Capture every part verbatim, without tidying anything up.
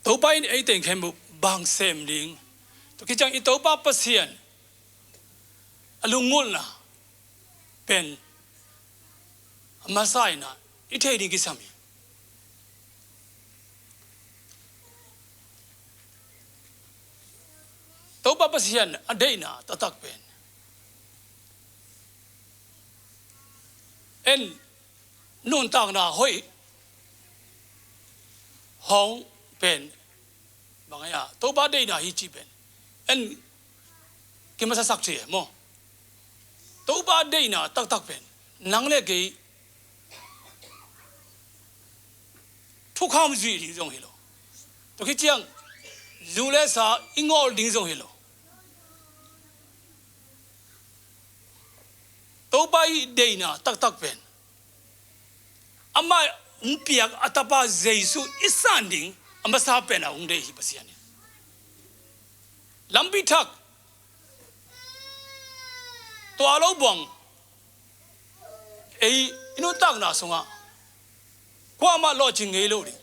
Topa in ei teng khempeuh bang sem ding? Tua khit ciang i Topa Pasian a lunggulhna pen a masa in ah i thei ding kisam hi. Topa Pasian a deihna taktak pen en nuntakna hoih hong pen bang a Topa deihna hi ci pen en kimasasak thei e maw? Topa deihna taktak pen nang le kei thukham zuih ding zong hi lo. Tua khit ciang zu le sa i ngawl ding zong hi lo. Topa i deihna taktak pen amah hong piak a tapa Jesu i san ding a masa pen a hong deih hi Pasian in. Lampi thak tua lo buang ei i nuntakna sungah kuamah lawhcing ngei lo ding.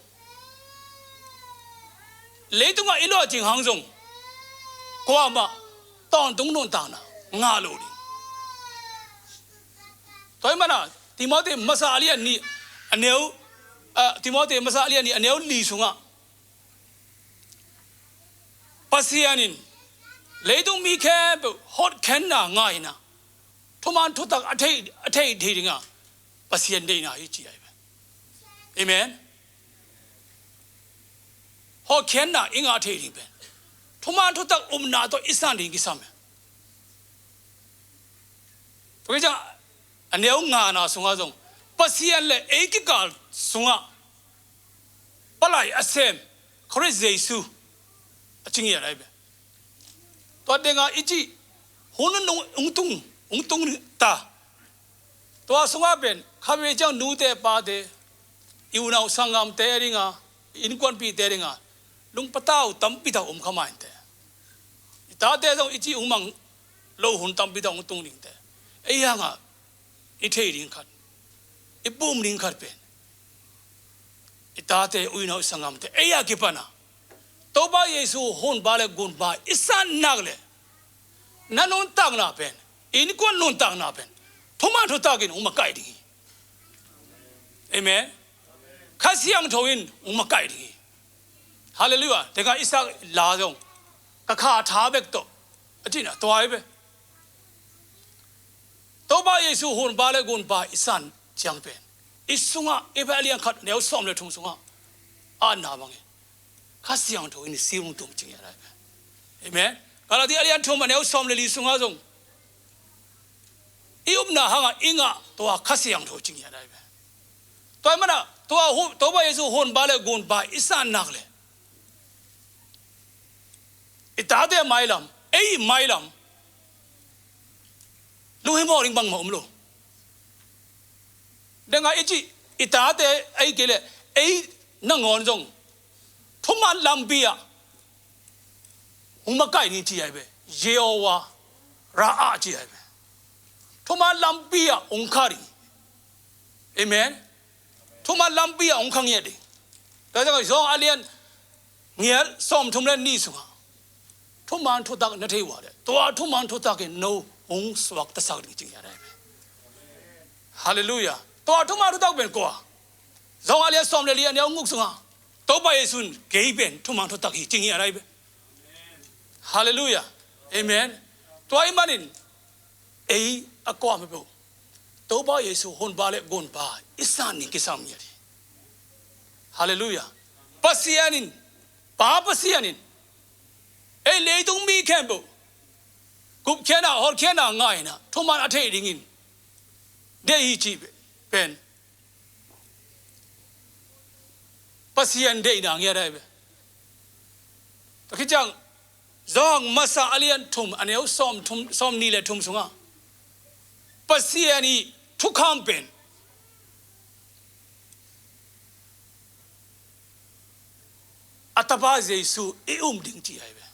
Leitungah i lawhcing hang zong kuamah tawntung nuntakna ngah lo ding. Tua ahih manin Timote masa a lian nih a neu, ah, Timote masa a lian nih a neu li sungah Pasian in leitung mi khempeuh hotkhenna ngah in ah thuman thutak a thei, a thei thei dingah Pasian deihna hi ci ahi ve. Amen. Hotkhenna i ngah thei ding pen thuman thutak upna tawh i san ding kisam e. Tua hi ciang a neu ngana sungah zong Pasian le ei kikal sungah palai a sem Khrist Jesu a ci ngiat ahi ve. Tua dengah i cih hun hong tung, hong tung ta. Tua sungah pen khabe ciang nute pate, i unau sanggamte dinga, i innkuanpihte dinga lungpatau tampi tak om kha mah inteh. I tate zong i cih hong mang lo hun tampi tak hong tung dingte. Ei hangah i thei ding khat, i pum ding khat pen i tate, unau, i sanggamte ei a kipan a Topa Jesu hunpa le gunpa i san nak le na nuntakna pen, i innkuan nuntakna pen thuman thutakin hong makaih ding hi. Amen. Kha Siangtho in hong makaih ding hi. Halleluiah. Tengah Isak la zong ka kha tha bek tawh a cihna tua hi ve. Topa Jesu hunpa le gunpa i san ciang pen i sungah, Efesa a lian khat neu sawm le thum sungah a na bangin Kha Siangtho in i si hong tum ci ngiat ahi ve. Amen. Galati a lian thum a neu sawm le li sungah zong i upna hangah i ngah tua Kha Siangtho ci ngiat ahi ve. Tua ahih manin tua hu-, Topa Jesu hunpa le gunpa i san nak le i tate mailam, ei mailam lunghimawh ding bangmah om lo. Dengah i cih i tate ahi kei le ei nangawn zong thuman lampi ah hong makaih ding ci ahi ve. Jehovah Raah ci ahi ve. Thuman lampi ah hong kha ding. Amen. Thuman lampi ah hong kha ngiat ding. Tua ciang John a lian giat sawm thum le nih sungah thuman thutak na thei uh a leh tua thuman thutak in no hong suaktasak ding ci ngiat ahi ve. Halleluiah. Tua thuman thutak pen kua? John a lian sawm le li a neu guk sungah Topa Jesu in kei pen thuman thutak hi ci ngiat ahi ve. Halleluiah. Amen. Tua ahih manin ei a kuamah peuh Topa Jesu hunpa le gunpa i san ding kisam ngiat hi. Halleluiah. Pasian in, Pa Pasian in ei leitung mi khempeuh gupkhiatna, hotkhiatna ngah in ah thuman a theih dingin deih hi cih pen Pasian deihna ngiat ahi ve. Tua khit ciang Johan masa a lian thum a neu sawm thum, sawm nih le thum sungah Pasian ii thukham pen a Tapa Jesu i um ding ci ahi ve.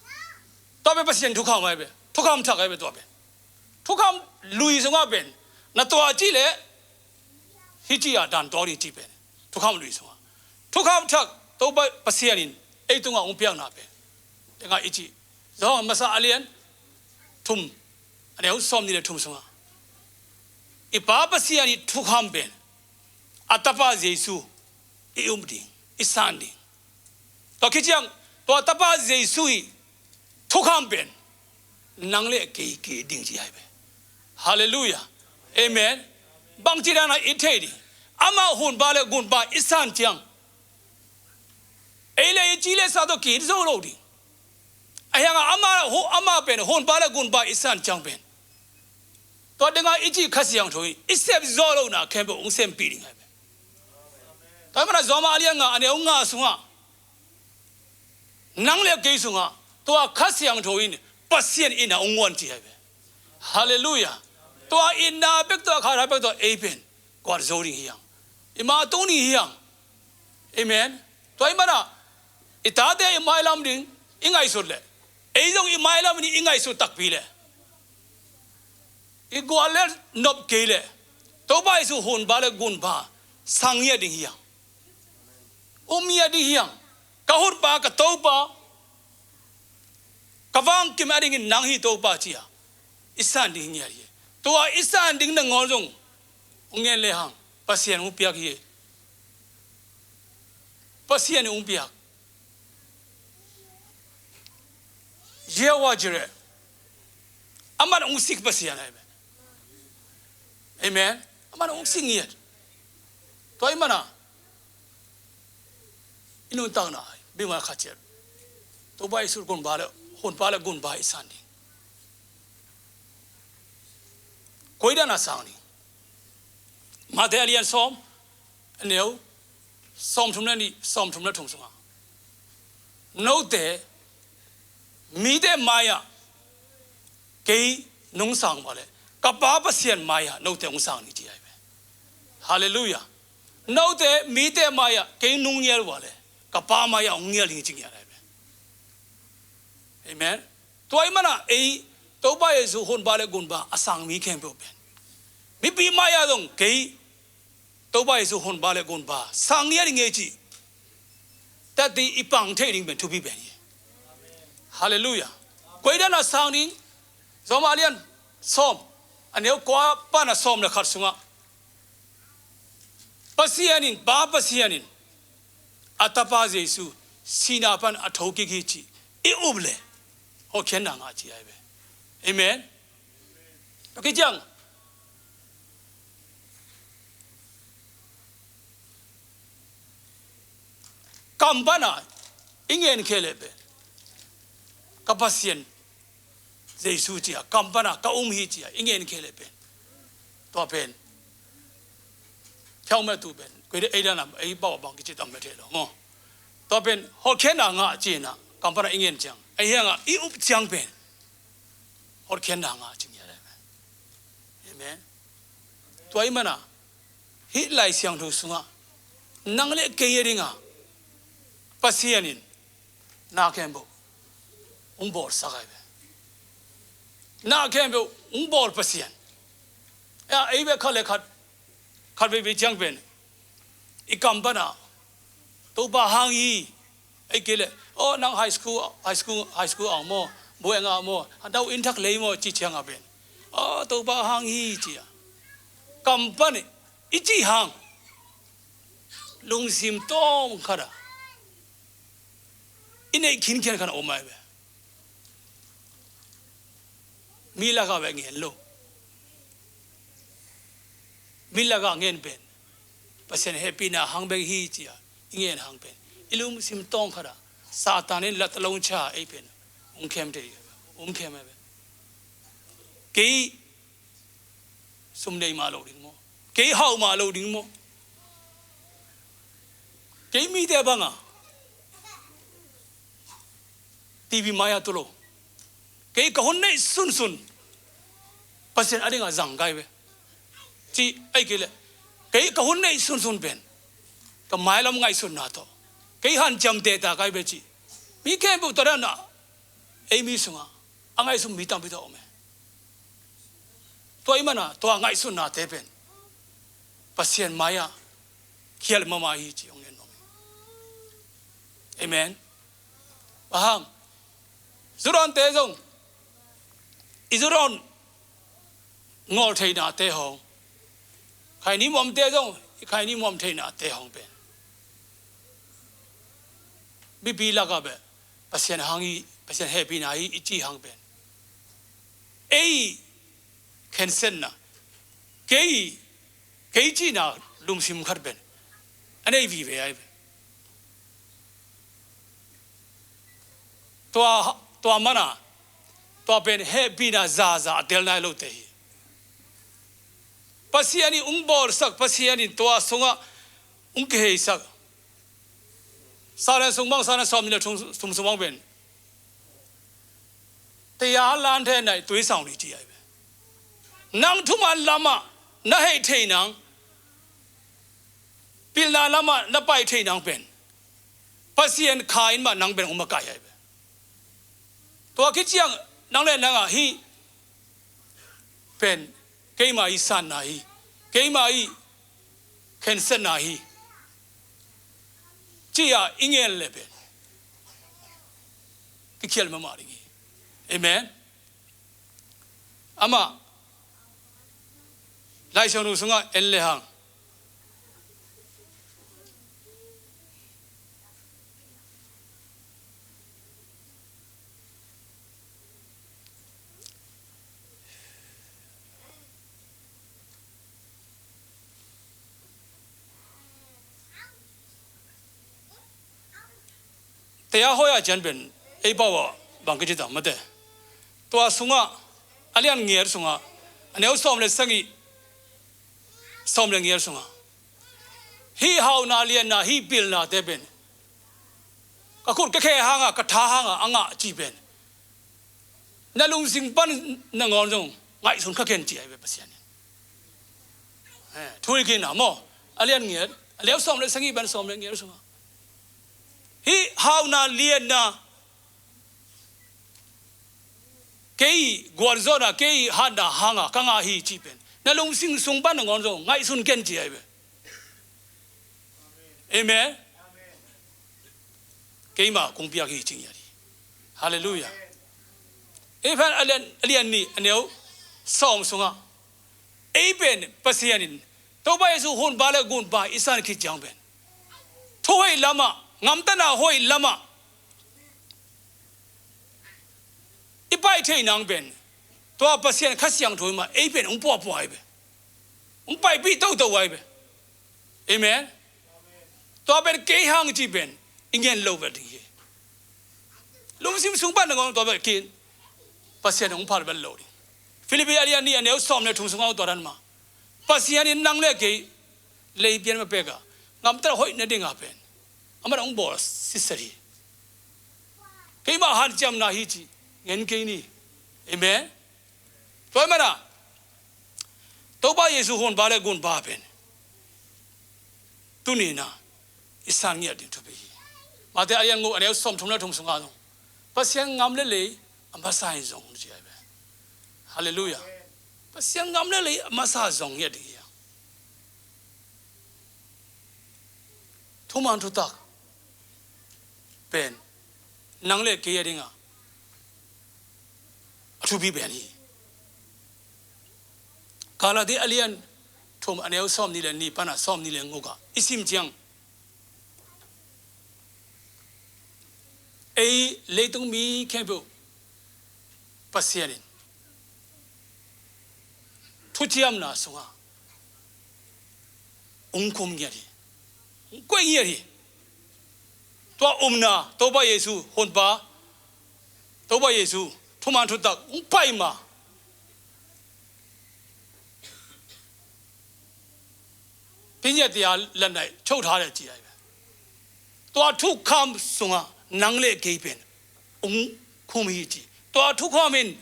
Tua pen Pasian thukham ahi ve. Thukham thak ahi ve tua pen. Thukham lui sungah pen na tuah cih leh hih ci-a dan tuak ding ci pen thukham lui sungah. Thukham thak Topa Pasian in ei tungah hong piakna pen, tengah i cih Johan masa a lian thum, a neu sawm nih le thum sungah i Pa Pasian i thukham pen a Tapa Jesu i um ding, i san ding. Tua khit ciang tua Tapa Jesu i thukham pen nang le kei ki ding ci ai ve. Halleluiah. Amen. Bangci dana i thei ding? Amah hunpa le gunpa i san ciang ei le i ci le sa tawh ki zo lo ding. A hiangah amah, amah pen hunpa le gunpa i san ciang pen tua dingah i cih Kha Siangtho in i sep zawh lohna khempeuh hong sempih ding ai ve. Tua hi mana Rom a lian nga a neu nga sungah nang le kei sungah tua Kha Siangtho in Pasian itna hong guan ci ai ve. Halleluiah. Tua itna bek, tua khata bek tua ei pen guat zo ding hi hang. I mah tung ding hi hang. Amen. Tua hi mana i tate i mailam ding i ngaihsut le ei zong i mailam ding i ngaihsut takpi le i gual le nop kei le Topa Jesu hunpa le gunpa sang ngiat ding hi hang. Um ngiat ding hi hang. Ka hunpa, ka Topa, ka vangkim a dingin nang hi Topa ci-a i san ding hi ngiat hi. Tua i san ding nangawn zong hong ngen le hang Pasian hong piak hi. Pasian hong piak. Jehovah Jireh. Aman hong sik Pasian ai ve. Amen. Aman hong sik ngiat. Tua hi mana i nuntakna ai bima khat ciat Topa Jesu gunpa le hunpa le gunpa i san ding. Koi dana sang ding? Mate a lian sawm a neu sawmthum le nih, sawmthum le thum sungah note mite mai-ah kei nong sang uh a le ka Pa Pasian mai-ah note hong sang ni ci ai ve. Halleluiah. Note mite mai-ah kei nong ngial uh a le ka Pa mai-ah hong ngial ni ci ngiat ai ve. Amen. Tua hi mana ei Topa Jesu hunpa le gunpa a sang mi khempeuh pen mipi mai-ah zong kei Topa Jesu hunpa le gunpa sang ngiat ding hi ci tati i pang thei ding pen thupi pen hi. Halleluiah. Koi dana sang ding? Rom a lian sawm a neu kua pana sawm le khat sungah Pasian in, Pa Pasian in a Tapa Jesu sihna pan a thokik hi ci i up le hawlkhiatna ngah ci ai ve. Amen. Tua khit ciang kam pana i ngen khia le pen ka Pasian Jesu ci-a kam pana ka um hi ci-a i ngen khia le pen tua pen khiau me tu pen koi de ei dana ei bau bang kici tam me thei lo maw? Tua pen hawlkhiatna ngah ci-in ah kam pana i ngen ciang a hiangah i up ciang pen hawlkhiatna ngah ci ngiat ai ve. Amen. Tua hi mana hih Lai Siangtho sungah nang le kei a dingah Pasian in na khempeuh hong bawlsak ai ve. Na khempeuh hong bawl Pasian. Ei ve khat le khat khat veivei ciang pen i kam pana Topa hang hi. Ei kei le aw nang high school, high school, high school ang maw, buai nga maw, a dau inn thak lei maw ci cianga pen aw Topa hang hi ci-a kam pan i cih hang lungsim tawng khat a i neih khinkhian khat a om ai ve. Mi lakah ve ngen lo. Mi lakah ngen pen Pasian hehpihna hang bek hi ci-a i ngen hang pen i lungsim tawng khat ah Satan in lat a longcha ei pen hong khem thei, hong khem ai ve. Kei sum nei mah lo ding maw? Kei hau mah lo ding maw? Kei mite banga TV mai-a tu lo. Kei ka hun neih sunsun Pasian a dingah zang kai ve. Ci ei kei le kei ka hun neih sunsun pen ka mailam ngaihsutna tawh kei hanciam teta kai ve ci. Mi khempeuh tua dana ei mi sungah a ngaihsun mi tampi tawh om e. Tua i mana tua ngaihsutnate pen Pasian mai-ah khial mama hi ci hong ngen nuam hi. Amen. Bang hang, zurawnte zong i zurawn ngawl theihnate hong, khaini muamte zong i khaini muam theihnate hong pen mipi lakah beh Pasian hang hi, Pasian hehpihna hi i cih hang pen ei khensetna, kei, kei cihna lungsim khat pen a nei vive ai pen. Tua, tua mana, tua pen hehpihna zaza a tel nai lote hi. Pasian in hong bawlsak, Pasian in tua sungah hong kiheisak. Salen sung bang, salen sawm nih le thum, thum sung bang pen, tei a lan thei nai tui sang ni ci ai pen. Nang thuman lamah na hei thei nang, pilna lamah na pai thei nang pen Pasian kha in mah nang pen hong makaih ai pen. Tua khit ciang nang le nang ah hih pen keima i sanna hi, keima i khensetna hi, ci-a i ngen le pen kikhial mahmah ding hi. Amen. Amah Lai Siangtho sungah en le hang, tei a hoi a cian pen ei pau ah bang kici tam mate. Tua sungah, a lian ngiat sungah, a neu sawm le sagih, sawm le ngiat sungah, hih hauhna lianna, hih pilnate pen ka khut ka khe hangah, ka tha hangah a ngah ci pen na lungsim pan nangawn zong ngaihsun kha ken ci ai ve Pasian in. Eh, thu i kina maw, a lian ngiat, a lian sawm le sagih pan sawm le ngiat sungah, hih hauhna lianna, kei gualzawhna, kei hatna hangah ka ngah hi ci pen na lungsim sung pan nangawn zong ngaihsun ken ci ai ve. Amen. Keima kong piak hi ci ngiat hi. Halleluiah. Ei pen a lian, a lian nih, a neu sawm sungah, ei pen Pasian in Topa Jesu hunpa le gunpa i san khit ciang pen, thu hoih lamah, ngamtana hoih lamah i pai thei nang pen tua Pasian Kha Siangtho in mah ei pen hong puahpuah ai pen, hong paipih toto ai pen. Amen. Tua pen kei hang ci pen i ngen lo vel ding hi. Lungsim sung pan nangawn tua pen kin Pasian hong phal vel lo ding. Philippi a lian nih, a neu sawm le thum sungah tua dan mah, Pasian in nang le kei lei pian mah pek a, ngamtana hoih nading a pen amah hong bawl sitset hi. Keimah hanciamna hi ci ngen kei ni. Amen. Tua ahih mana Topa Jesu hunpa le gunpa pen tuni-in ah i san ngiat ding thupi hi. Mate a lian guk, a neu sawm thum le thum sungah zong, Pasian ngam le lei a masa in zong ci ai ve. Halleluiah. Pasian ngam le lei a masa zong ngiat ding hi a. Thuman thutak pen nang le kei a dingah a thupi pen hi. Galati a lian thum, a neu sawm nih le nih pana sawm nih le guk ah i sim ciang, ei leitung mi khempeuh Pasian in thuciamna sungah hong khum ngiat hi, hong koih ngiat hi. Tua upna, Topa Jesu hunpa, Topa Jesu thuman thutak hong pai ma, pinyatia lanai chotha le ci ai ve. Tua thukham sungah nang le kei pen hong khum hi ci. Tua thukham in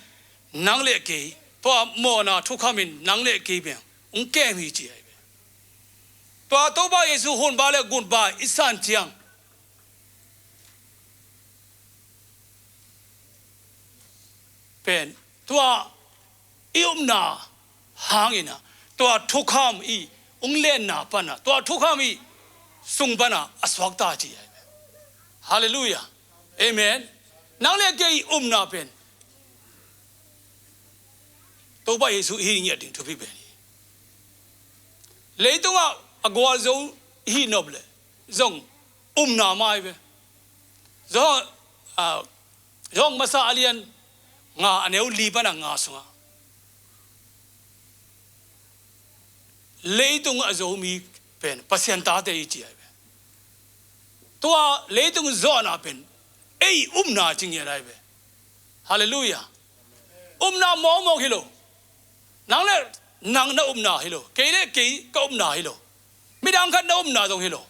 nang le kei, tua mawhna thukham in nang le kei pen hong kem hi ci ai ve. Tua Topa Jesu hunpa le gunpa i san ciang pen tua i upna hangin ah tua thukham i hong lenna pana, tua thukham i sung pana a suakta ci ai ve. Halleluiah. Amen. Nang le kei i upna pen Topa Jesu i hi ngiat ding thupi pen hi. Leitungah a gualzo i hi nop le zong upna mai ve. Zong, ah, zong masa a lian nga a neu li pana nga sungah leitung a Zomi pen Pasian tate i ci ai ve. Tua leitung zawhna pen ei upna ci ngiat ai ve. Halleluiah. Upna mawkmawk hi lo. Nang le nang na upna hi lo. Kei le kei ka upna hi lo. Midang khat na upna zong hi lo.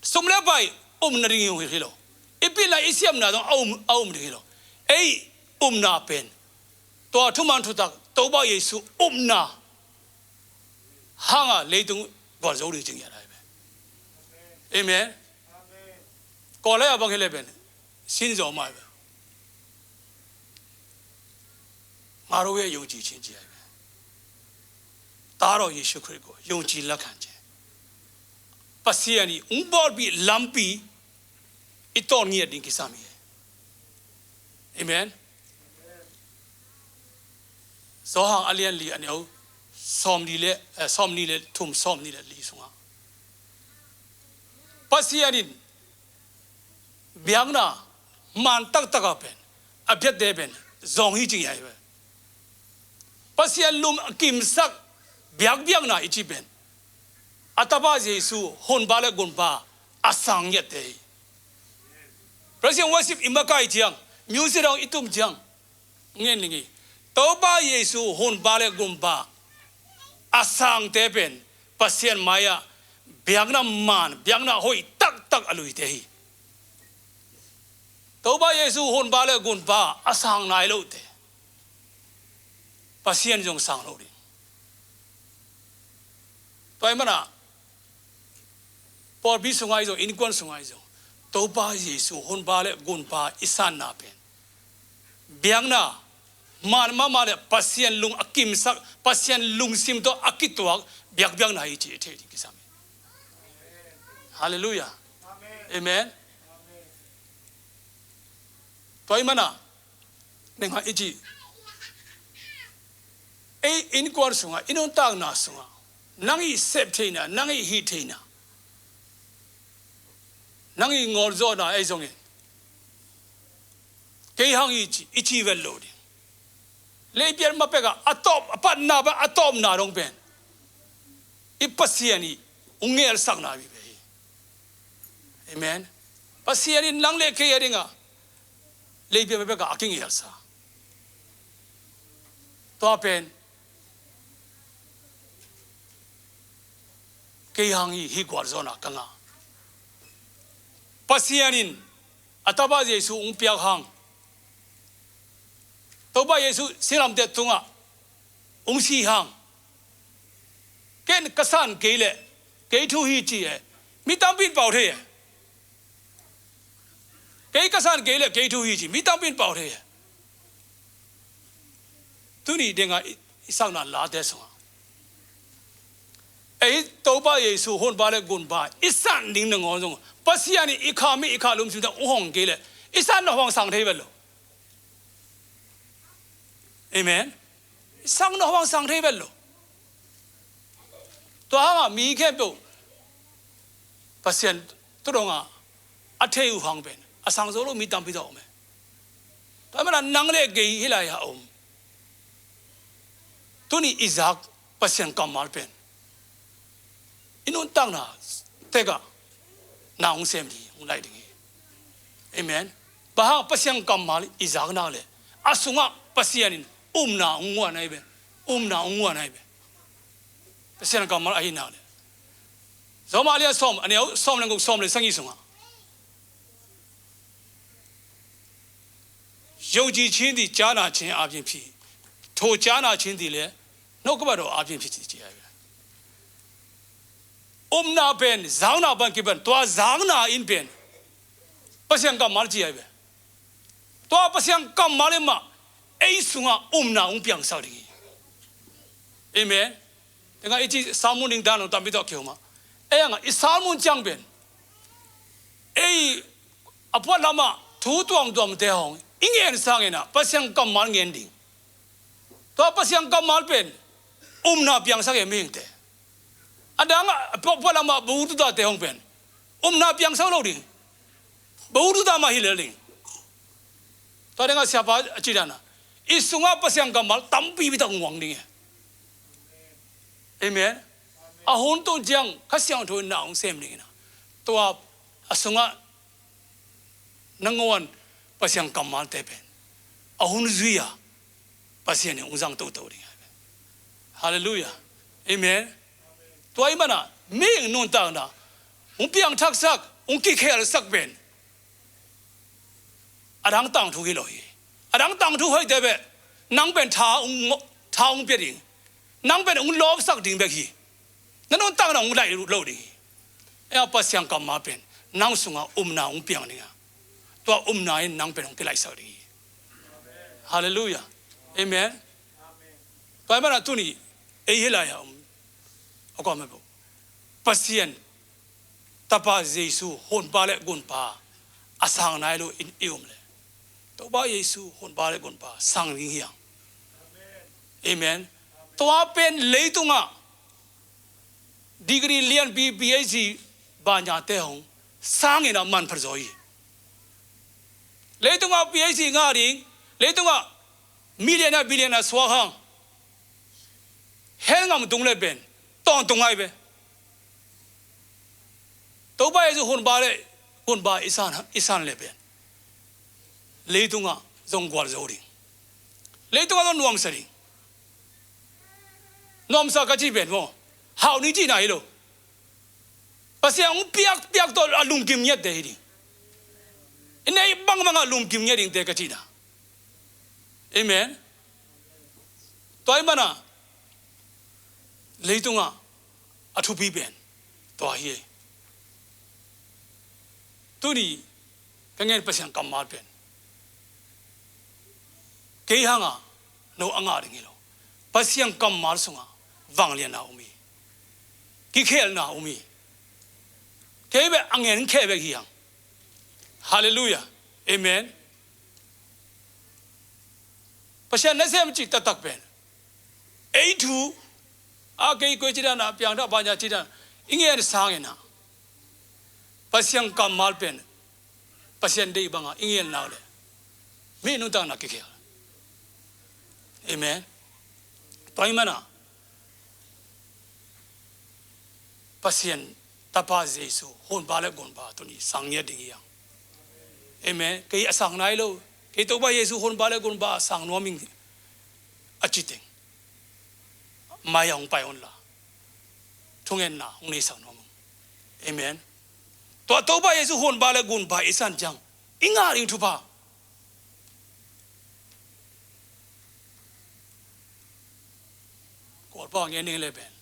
Sum le pai upna ding hi lo. I pilna i siamna zong a um, a um ding hi lo. Ei upna pen tua thuman thutak Topa Jesu upna hanga leitung gualzo ding ci ngiat ai ve. Amen. Kawlai a bang hi le pen sinzaw mai ve. ငါတို့ရဲ့ယုံကြည်ခြင်း ci ai ve. သားတော်ယေရှုခရစ်ကိုယုံကြည်လက်ခံခြင်း. Pasian i ung bawlpi lampi i tawn ngiat ding kisam hi. Amen. Zawhang a lian li a neu sawm li le, eh, sawm ni le thum, sawm ni le li sungah Pasian in biakna man taktak a pen a biate pen zong hi ci ngiat ai ve. Pasian lung a kimsak biakbiakna i ci pen a tapa Jesu hunpa le gunpa a sang ngiatte hi. Praise and worship i makai ciang, music dong i tum ciang ngen ning hi. Topa Jesu hunpa le gunpa a sangte pen Pasian mai-ah biakna man, biakna hoih taktak a luite hi. Topa Jesu hunpa le gunpa a sang nai lote Pasian zong sang lo ding. Tua ahih manin pawlpi sungah i zong, innkuan sungah i zong, Topa Jesu hunpa le gunpa i sanna pen biakna man mahmah le Pasian lung a kimsak, Pasian lungsim tawh a kituak biakbiakna hi ci i thei ding kisam hi. Halleluiah. Amen. Tua ahih manin nengah i ci, ei innkuan sungah, i nuntakna sungah nang i sep theihna, nang i hih theihna, nang i ngawlzawhna ei zongin kei hang i ci, i ci vet lo ding. Leipian ma pekah a tawp, a patna bang a tawpna dong pen i Pasian i ung ngelsakna vive hi. Amen. Pasian in nang le kei a dingah leipian ma pekah a kingelsa. Tua pen kei hang hi, hih gualzawhna ka ngah. Pasian in a tapa Jesu ung piak hang, Topa Jesu singlamteh tungah ung si hang, ken ka san kei leh kei thu hi ci e, mi tampi in pau thei e. Kei ka san kei leh kei thu hi ci, mi tampi in pau thei e. Tuni dingah i, i sakna late sungah ei Topa Jesu hunpa le gunpa i san ding nangawn zong Pasian in i kha mi, i kha lungsim tawh ung hong kei leh i sanna hong sang thei vet lo. Amen. I sanna hong sang thei vet lo. Tua hangah mi khempeuh Pasian tawh dongah a thei uh hang pen a sang zo lo mi tampi tawh om e. Tua ahih manin nang le kei hih lai-ah a om, tuni i zak Pasian kammal pen i nuntakna tekah na hong sem ding, hong laih ding hi. Amen. Bang hang Pasian kammal i zak nak leh a sungah Pasian in upna hong guan ahi ve. Upna hong guan ahi ve. Pasian kammal ahi nak leh Rom a lian sawm, a neu sawm le guk, sawm le sagih sungah ယုံကြည်ခြင်းသည် ကြားနာခြင်းအားဖြင့်ဖြစ်၊ ထိုကြားနာခြင်းသည်လည်း နှုတ်ကပတ်တော်အားဖြင့်ဖြစ်သည် ci ai ve. Upna pen zakna pan kipan, tua zakna in pen Pasian kammal ci ai ve. Tua Pasian kammal in mah ei sungah upna hong piangsak ding hi. Amen. Tengah i ci salmun ding dan hong tampi tawh kihong mah. Ei hangah i salmun ciang pen ei a puat lamah thu tuamtuamte hong i ngen sangin ah Pasian kammal ngen ding. Tua Pasian kammal pen upna piangsak e mihingte. A dang ah, pua, pua lamah bu tutate hong pen upna piangsak lo ding. Bu tuta mah hi lel ding. Tua dingah siapa a ci dan ah, i sungah Pasian kammal tampi bitak nguang ding e. Amen. A hun tung ciang Kha Siangtho in na hong sem ding in ah, tua a sungah nangawn Pasian kammalte pen a hun zui-a Pasian in hong zang toto ding. Halleluiah. Amen. Tua ahih manin mihing nuntakna hong piangthaksak, hong kikhelsak pen a dang tangthu hi lo hi. A dang tangthu hoihte beh, nang pen tha hong, tha hong pia ding, nang pen hong lawpsak ding bek hi. Na nuntakna hong laih lo ding hi. Ei a Pasian kammal pen nang sungah upna hong piang ding a, tua upna in nang pen hong kilaihsak ding hi. Halleluiah. Amen. Tua ahih manin tuni ei hi lai-ah um, a kawm a bo, Pasian Tapa Jesu honpa le gunpa a sang nai lo in i um leh, Topa Jesu honpa le gunpa sang ding hi hang. Amen. Tua pen leitungah degree lianpi, P H D, banyate hong sangin a manpha zaw hi. Leitungah P H D ngah ding, leitungah million a billion a suak hang, hell ngam tung le pen tawntung ngai ve. Topa Jesu honpa le gunpa i san, i san le pen leitungah zong gualzo ding, leitungah zong nuamsa ding. Nuamsa ka cih pen maw, hau ni cihna hi lo. Pasian hong piak piak tawh a lungkim ngiatte hi ding. I neih bangbangah lungkim ngiat dingte ka cihna. Amen. Tua ahih manin leitungah a thupi pen tua hi. Tuni ka ngen Pasian kammal pen kei hangah no a ngah ding hi lo. Pasian kammal sungah vangliatna um hi. Kikhelna um hi. Kei beh a ngen kheh bek hi hang. Halleluiah. Amen. Pasian nasem cih taktak pen ei thu a, kei koi cih dan a, piangthak banya cih dan i ngen sangin a, Pasian kammal pen Pasian deih bangah i ngen nak leh mi nuntakna kikhel. Amen. Tua ahih manin Pasian Tapa Jesu honpa le gunpa tuni sang ngiat ding hi hang. Amen. Kei a sang nai lo, kei Topa Jesu honpa le gunpa a sang nuam ing a ci teng, mai-ah hong pai un la, thungetna hong neisak nuam ung. Amen. Tua Topa Jesu honpa le gunpa i san ciang i ngah ding thupha. Kawlpau ngen ning le pen,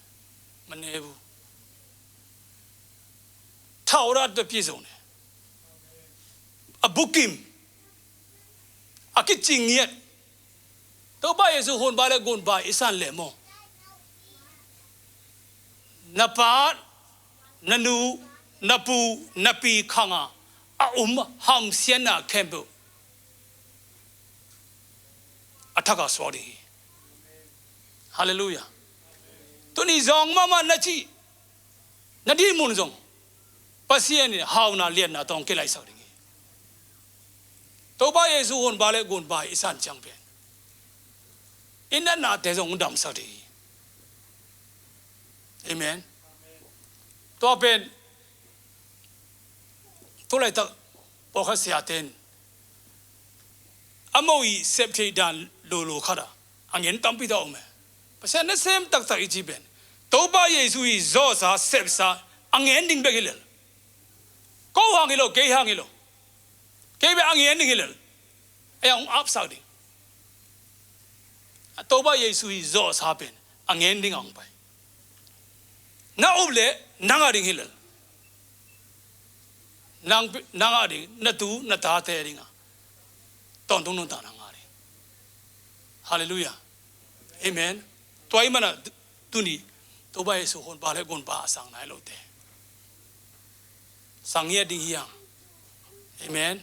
ma ne bu, thau rat bia pi zo ne, a bukim, a kicing ngiat. Topa Jesu honpa le gunpa i san le maw, na pa, na nu, na pu, na pi khangah a um hamsiatna khempeuh a thakah suak ding hi. Halleluiah. Tuni zawng mahmah na cih, na dihmun zong Pasian in hauna liatna tawh hong kilaihsak ding hi. Topa Jesu honpa le gunpa i san ciang pen i natnate zong hong damsak ding hi. Amen. Tua pen tu laitak pawlkhat siate in a mo i sep theih dan lolo khatah a ngen tampi tak a om e. Pasian nasem taktak i cih pen Topa Jesu i zawhsa, sepsa a ngen ding bek hi lel. Ko hang hi lo, kei hang hi lo. Kei bek a ngen ding hi lel. Ei a hong apsak ding. Topa Jesu i zawhsa pen a ngen ding a hong pai. Na up leh nang a ding hi lel. Nang, nang a ding, na tu na tate a dingah tawntung nuntakna ngah ding. Halleluiah. Amen. Tua ahih manin tuni Topa Jesu honpa le gunpa a sang nai lote sang ngiat ding hi hang. Amen.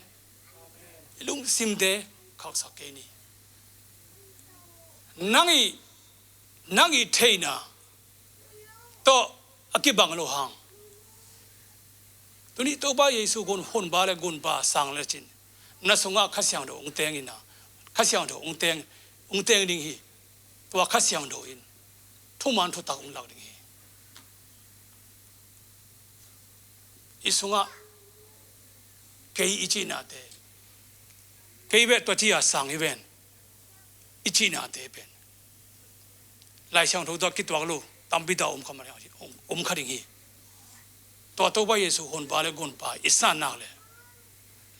I lungsimte khaksak kei ni. Nang i, nang i theihna tawh a kibang lo hang. Tuni Topa Jesu hun, hunpa le gunpa sang lecin na sungah Kha Siangtho hong teng in a, Kha Siangtho hong teng, hong teng ding hi. Tua Kha Siangtho in thuman thutak hong lak ding hi. I sungah kei i cihnate, kei beh tua ci-a sang hi ven. I cihnate pen Lai Siangtho tawh kituak lo tampi tak om kha mah, om, om kha ding hi. Tua Topa Jesu hunpa le gunpa i san nak le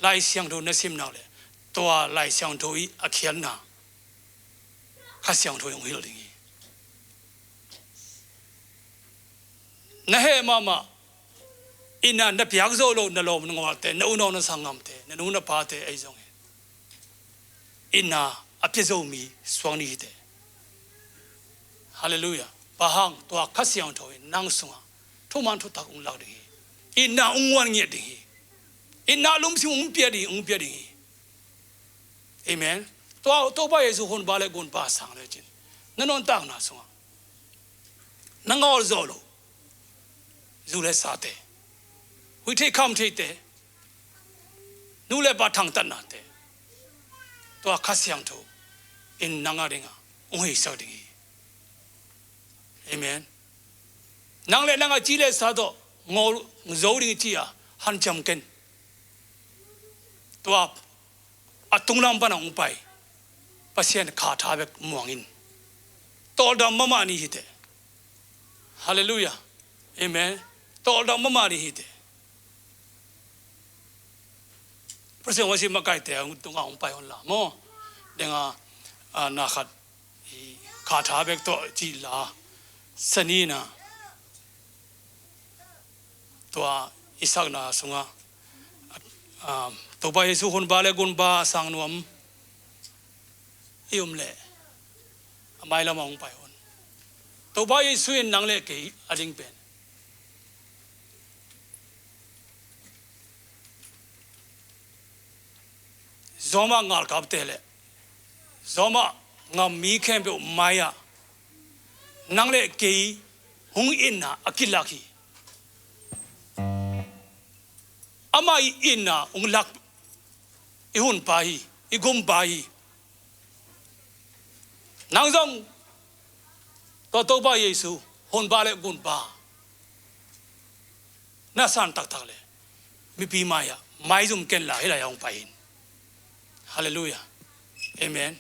Lai Siangtho na sim nak le tua Lai Siangtho i a khiatna Kha Siangtho in hong hilh ding hi. Na heh mahmah, itna na piak zo lo, na lawm na ngawlte, na unau na sanggamte, na nu na pate ahi zongin itna a pia zo mi suak ni hi teh. Halleluiah. Bang hang, tua Kha Siangtho in nang sungah thuman thutak hong lak ding hi. Itna hong nguan ngiat ding hi. Itna lumsim hong pia ding, hong pia ding hi. Amen. Tua, Topa Jesu hunpa le gunpa sang lecin na nuntakna sungah na ngawl zawh lo zu le sate, huih theih kham theihte, nu le pa thangtatnate, tua Kha Siangtho in nang a dingah hong heisak ding hi. Amen. Nang le nang a ci le sa tawh ngawl zo ding ci-a hanciam ken. Tua a tunglam pan a hong pai Pasian kha tha bek muang in. Tawldam mahmah ni hi teh. Halleluiah. Amen. Tawldam mahmah ni hi teh. President worship makaite a tungah hong pai hon la maw. Denga, a, na khat i kha tha bek tawh cih la. Sanina tua i sakna sungah, a, Topa Jesu hunpa le gunpa sang nuam i om leh a mailamah hong pai hon. Topa Jesu in nang le kei a ding pen Roma galkapte le Roma gam mi khempeuh mai-ah nang le kei hong itna a kilak hi. Amah i itna hong lak i hunpa hi, i gumpa hi. Nang zong tua Topa Jesu hunpa le gunpa na san taktak le mipi mai-ah maizum ken la hih lai-ah hong pai in. Halleluiah. Amen.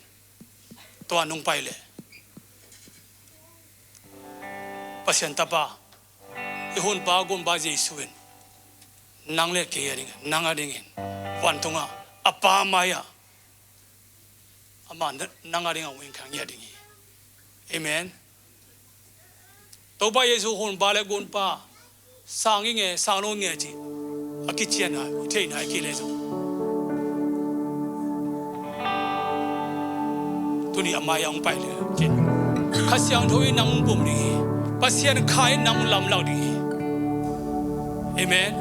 Tua nong pai le Pasian Tapa, i hunpa gunpa Jesu in nang le kei a ding, nang a dingin vantungah a Pa mai-ah amah na-, nang a dingah hong kha ngiat ding hi. Amen. Topa Jesu hunpa le gunpa sang i nge, sang lo nge cih a kician a i theihna i kile zong tuni a mai-ah hong pai le cin Kha Siangtho in nang hong pum ding hi. Pasian kha in nang hong lamlak ding hi. Amen.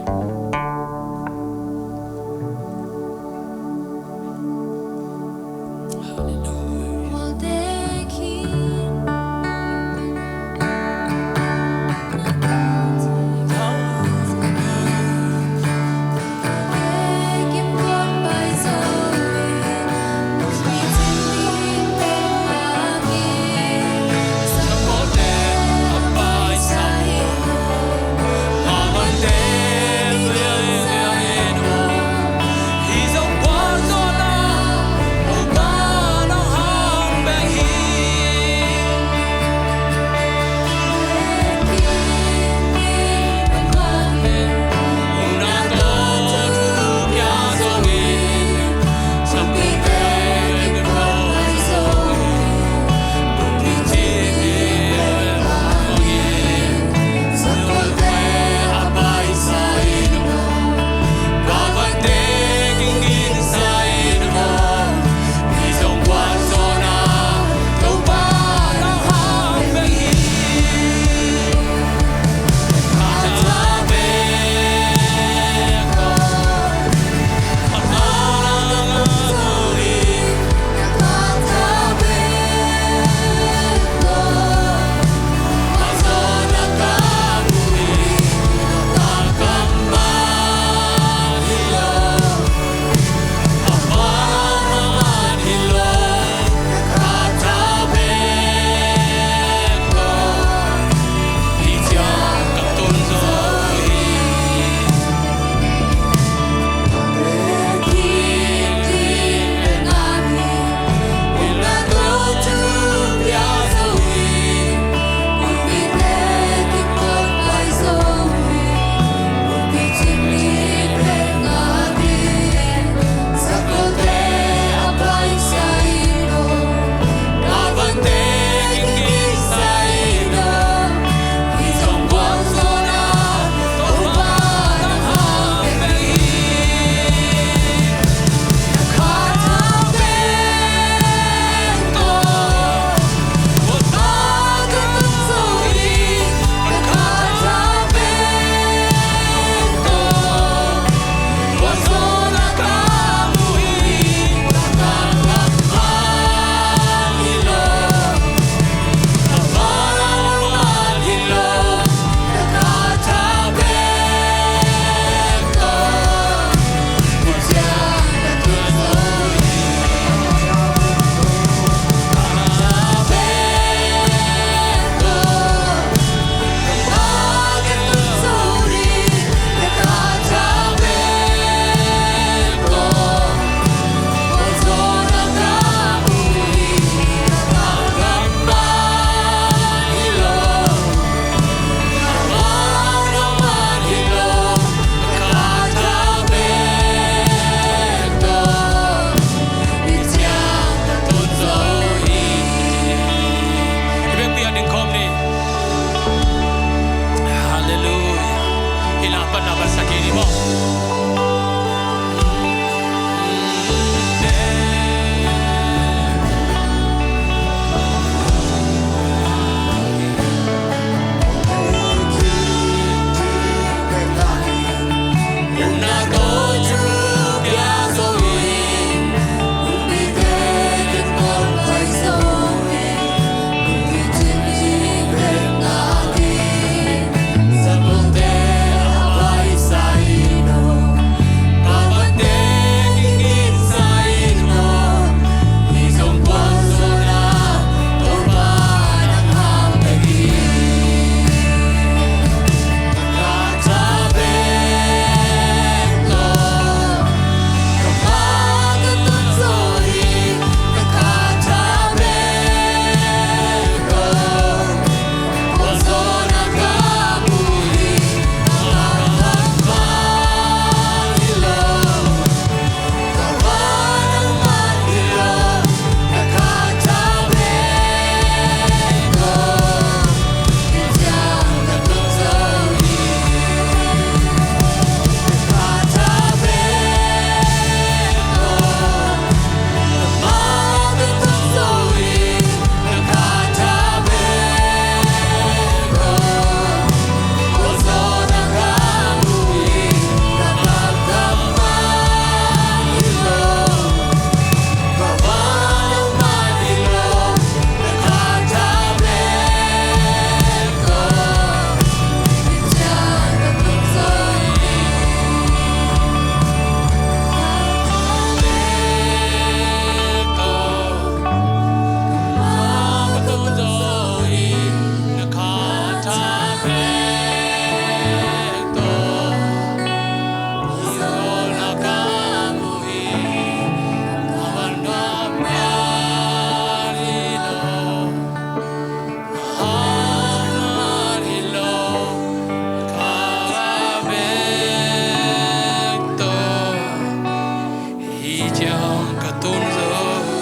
Ciang ka tun zo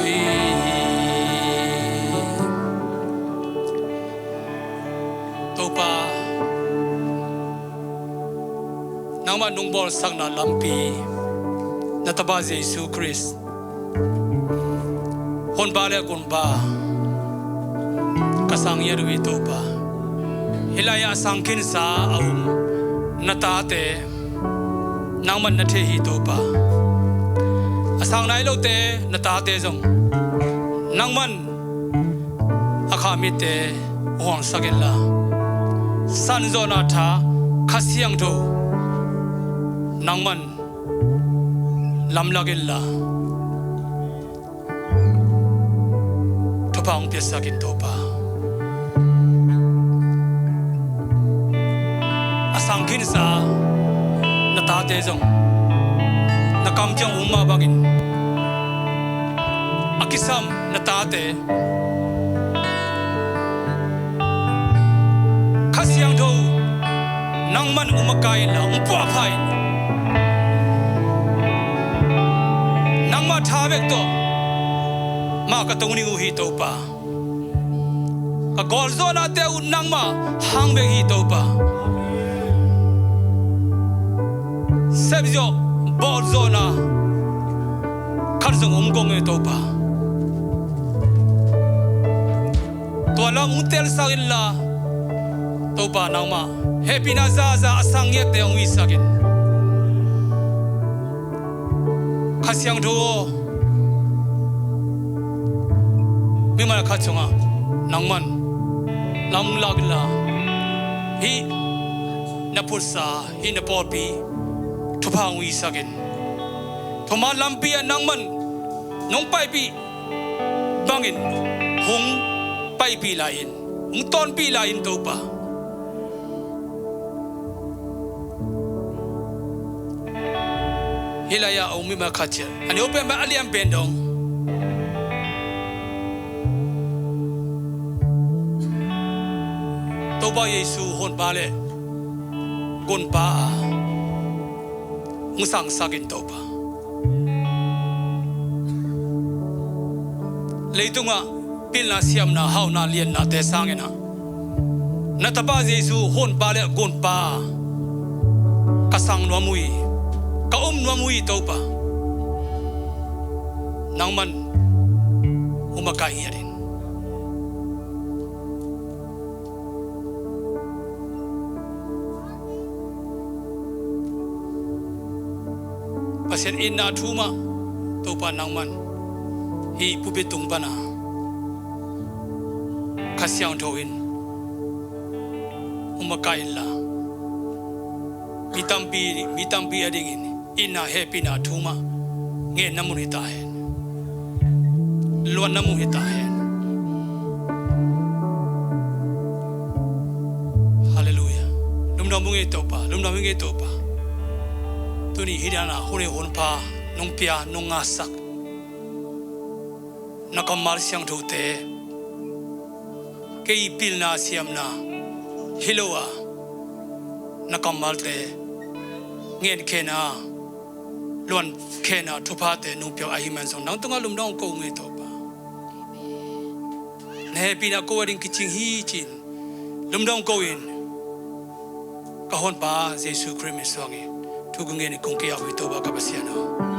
hi. Topa, nangmah nong bawlsakna lampi, na Tapa Jesu Khrist, Honpa le Gunpa ka sang ngiat uh hi, Topa. Hih lai-ah a sang khinsa a um na tate nangman na thei hi, Topa. A sang nai lote na tate zong nangman a kha mitte huangsak inla, sanzawhna tha Kha Siangtho nangman lamlak inla, thupha hong piasak in, Topa. A sang khinsa na tate zong na kam ciang um mah bangin, a kisam na tate Kha Siangtho nangman um a kai inla, um puahpha in. Nangmah tha bek tawh mah ka tungning uh hi, Topa. Ka gawlzawhnate uh nangmah hang bek hi, Topa. Sepzawh bawlzawhna khat zong um kong e, Topa. Tua lam hong telsak inla, Topa, nangmah hehpihna zaza a sang ngiatte hong huisak in. Kha Siangtho aw, mimal khat sungah nangman lamlak inla, hih na phutsa, hih na pawlpi thupha hong huisak in. Thuman lampi ah nangman nong paipih bangin hong paipih lai in, hong tawnpih lai in, Topa. Hih lai-ah a um mimal khat ciat, a neu pen bang a lian pen dong, Topa Jesu Honpa le Gunpa a hong sangsak in, Topa. Leitungah pilna, siamna, hauhna, liannate sangin ah, na Tapa Jesu Honpa le Gunpa ka sang nuam uh hi, ka um nuam uh hi, Topa. Nangman um a kai ngiat in. Pasian itna thu mah, Topa, nangman hih pulpit tung pana Kha Siangtho in um a kai inla, mi tampi, mi tampi a dingin itna hehpihna thu mah ngenna mun hi ta hen. Luanna mun hi ta hen. Halleluiah. Lungdam ung ei Topa, lungdam ung ei Topa. Tuni hih dan a hun ei hun pha nong pia, nong ngahsak na kammal siangthote, kei pilna siamna hi lo a, na kammalte ngen khen a, luan khen a, thuphate nong piak ahih man zong nang tungah lungdam ko ung ei Topa. Na hehpihna ko a ding kicing hi ci-in lungdam ko-in, ka Honpa Jesu Khrist min suangin thu kong ngen, kong kiau hi Topa ka Pasian aw.